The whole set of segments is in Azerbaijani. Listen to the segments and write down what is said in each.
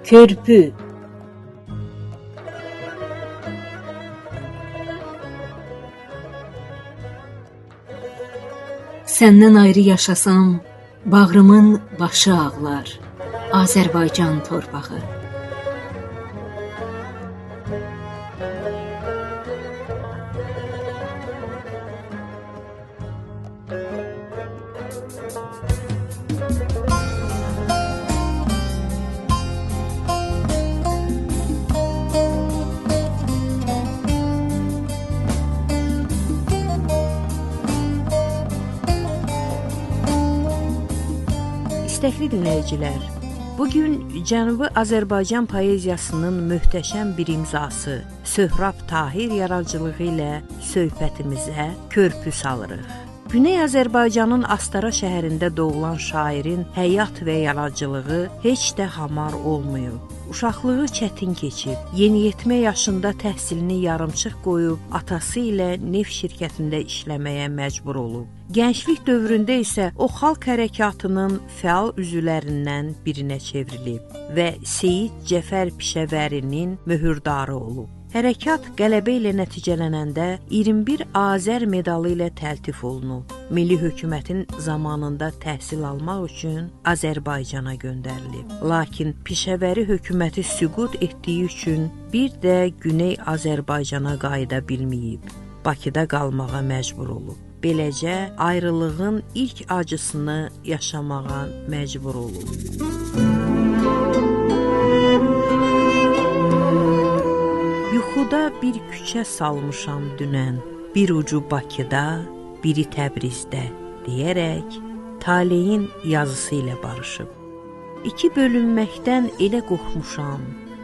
Körpü. Səndən ayrı yaşasam, bağrımın başı ağlar, Azərbaycan torpağı. İstəkli dinləyicilər, bugün Cənubi Azərbaycan poeziyasının möhtəşəm bir imzası Söhrab Tahir yaradıcılığı ilə söhbətimizə körpü salırıq. Güney Azərbaycanın Astara şəhərində doğulan şairin həyat və yaradıcılığı heç də hamar olmayıb. Uşaqlığı çətin keçib, yeniyetmə yaşında təhsilini yarımçıq qoyub, atası ilə neft şirkətində işləməyə məcbur olub. Gənclik dövründə isə o xalq hərəkatının fəal üzvlərindən birinə çevrilib və Seyid Cəfər Pişəvərinin möhürdarı olub. Hərəkat qələbə ilə nəticələnəndə 21 Azər medalı ilə təltif olunub. Milli hökumətin zamanında təhsil almaq üçün Azərbaycana göndərilib. Lakin Pişəvəri hökuməti süqut etdiyi üçün bir də Güney Azərbaycana qayıda bilməyib. Bakıda qalmağa məcbur olub. Beləcə ayrılığın ilk acısını yaşamağa məcbur olub. Yuxuda bir küçə salmışam dünən, bir ucu Bakıda, biri Təbrizdə deyərək taleyin yazısı ilə barışıb. İki bölünməkdən elə qorxmuşam,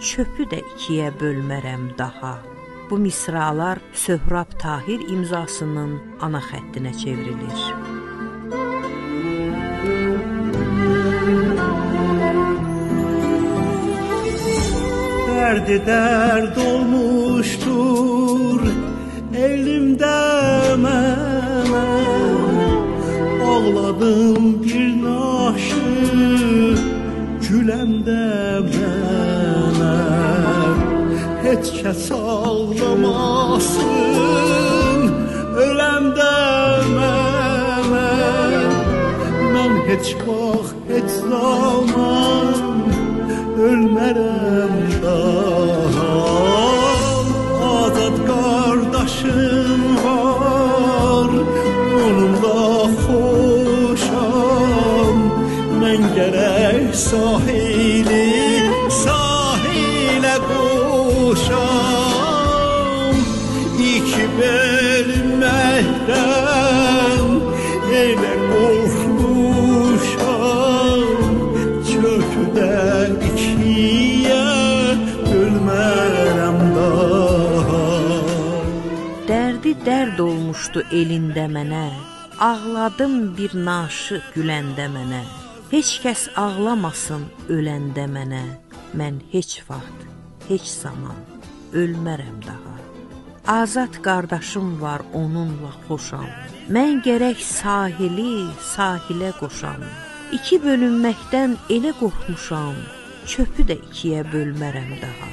çöpü də ikiyə bölmərəm daha. Bu misralar Söhrab Tahir imzasının ana xəttinə çevrilir. Derdi derd olmuştur elimde mənə, ağladım bir naşı güləndə mənə. Heç kəs ağlamasın öləndə mənə, mən heç vaxt heç zaman ölmərəm daha. Azad qardaşım var, onunla xoşam, mən gərək sahili sahilə qoşam. İki bölünməkdən elə qorxmuşam, çöpü də ikiyə bölmərəm daha. Dərdi dərd olmuşdu elində mənə, ağladım bir naşı güləndə mənə. Heç kəs ağlamasın öləndə mənə, mən heç vaxt, heç zaman ölmərəm daha. Azad qardaşım var, onunla xoşam, mən gərək sahili sahilə qoşam. İki bölünməkdən elə qorxmuşam, çöpü də ikiyə bölmərəm daha.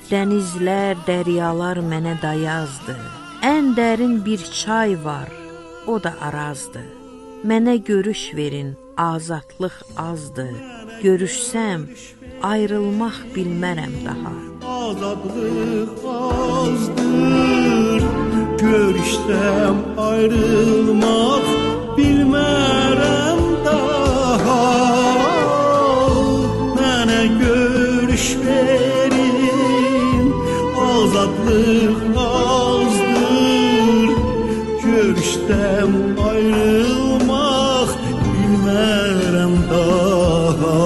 Dənizlər, dəryalar mənə dayazdı, ən dərin bir çay var, o da Arazdır. Mənə görüş verin, azadlıq azdır, görüşsəm ayrılmaq bilmərəm daha. Azadlıq azdır, görüşsəm ayrılmaq bilmərəm daha. Mənə görüş verin, azadlıq azdır, görüşsəm ayrılmaq bilmərəm daha.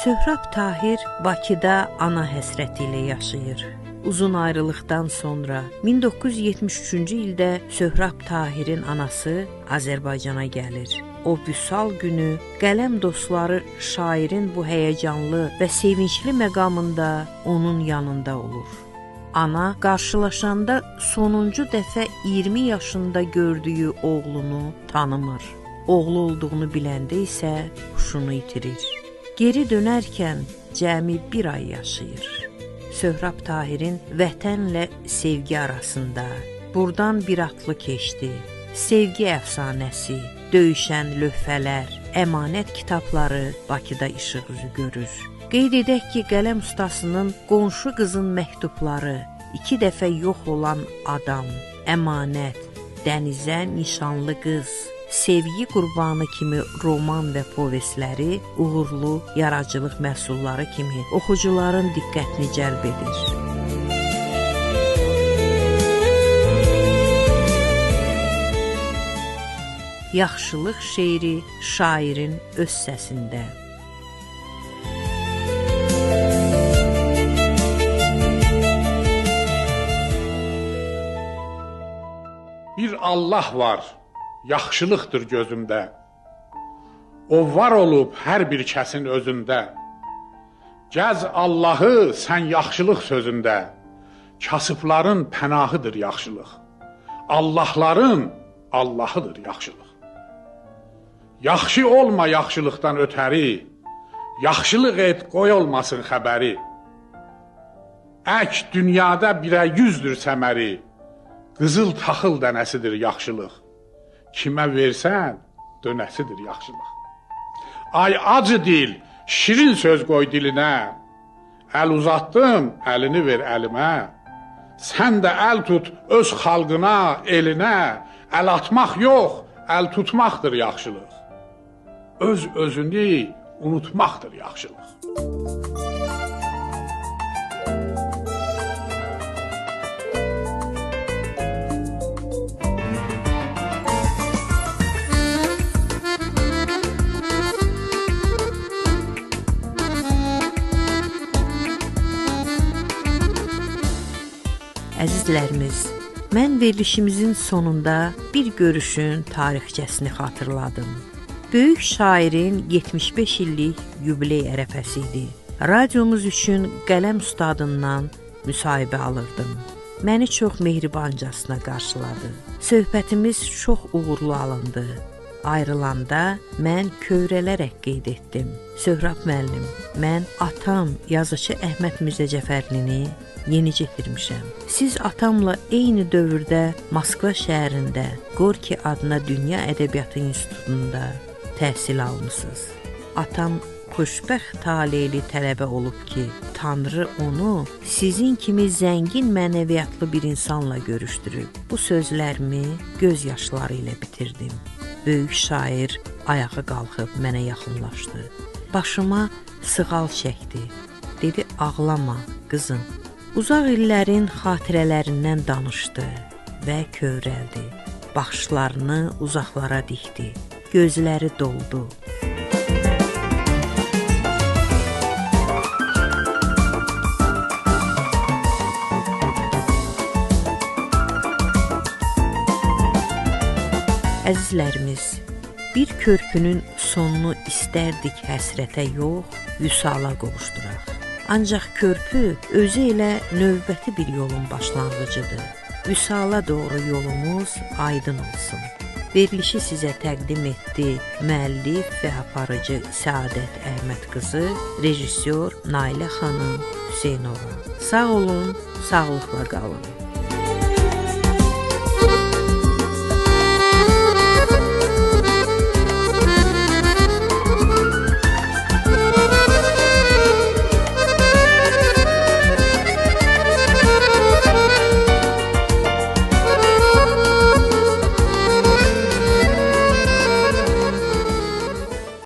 Söhrab Tahir Bakıda ana həsrəti ilə yaşayır. Uzun ayrılıqdan sonra 1973-cü ildə Söhrab Tahirin anası Azərbaycana gəlir. O vüsal günü qələm dostları şairin bu həyəcanlı və sevincli məqamında onun yanında olur. Ana qarşılaşanda sonuncu dəfə 20 yaşında gördüyü oğlunu tanımır. Oğlu olduğunu biləndə isə huşunu itirir. Geri dönərkən cəmi bir ay yaşayır. Söhrab Tahirin vətənlə sevgi arasında burdan bir atlı keçdi. Sevgi əfsanəsi, döyüşən lövhələr, əmanət kitabları Bakıda işıq üzü görür. Qeyd edək ki, qələm ustasının qonşu qızın məktubları, 2 dəfə yox olan adam, əmanət, dənizə nişanlı qız, sevgi qurbanı kimi roman və povestləri uğurlu yaradıcılıq məhsulları kimi oxucuların diqqətini cəlb edir. Yaxşılıq şeiri şairin öz səsində. Bir Allah var, yaxşılıqdır gözümdə. O var olub hər bir kəsin özündə. Gəz Allahı sən yaxşılıq sözündə. Kasıbların pənahıdır yaxşılıq. Allahların Allahıdır yaxşılıq. Yaxşı olma yaxşılıqdan ötəri. Yaxşılıq et, qoy olmasın xəbəri. Ək dünyada birə yüzdür səməri. Qızıl taxıl dənəsidir yaxşılıq. Kimə versən, dönəsidir yaxşılıq. Ay acı dil, şirin söz qoy dilinə. Əl uzatdım, əlini ver əlimə. Sən də əl tut öz xalqına, elinə. Əl atmaq yox, əl tutmaqdır yaxşılıq. Öz özünü unutmaqdır yaxşılıq. Əzizlərimiz, mən verilişimizin sonunda bir görüşün tarixçəsini xatırladım. Böyük şairin 75 illik yubiley ərəfəsi idi. Radiomuz üçün qələm ustadından müsahibə alırdım. Məni çox mehribancasına qarşıladı. Söhbətimiz çox uğurlu alındı. Ayrılanda mən kövrələrək qeyd etdim. Söhrab müəllim, mən atam yazıçı Əhməd Mirzə Cəfərlini yenicə itirmişəm. Siz atamla eyni dövrdə Moskva şəhərində Gorki adına Dünya Ədəbiyyatı İnstitutunda təhsil almısınız. Atam xoşbəxt taleyli tələbə olub ki, Tanrı onu sizin kimi zəngin mənəviyyatlı bir insanla görüşdürüb. Bu sözlərimi göz yaşları ilə bitirdim. Böyük şair ayağa qalxıb mənə yaxınlaşdı. Başıma sığal çəkdi. Dedi, ağlama qızım. Uzaq illərin xatirələrindən danışdı və kövrəldi. Baxışlarını uzaqlara dikdi. Gözləri doldu. Əzizlərimiz, bir körpünün sonunu istərdik həsrətə yox, vüsala qovuşduraq. Ancaq körpü özü elə növbəti bir yolun başlanğıcıdır. Vüsala doğru yolumuz aydın olsun. Verilişi sizə təqdim etdi müəllif və aparıcı Səadət Əhməd qızı, rejissor Nailə xanım Hüseynova. Sağ olun, sağlıqla qalın.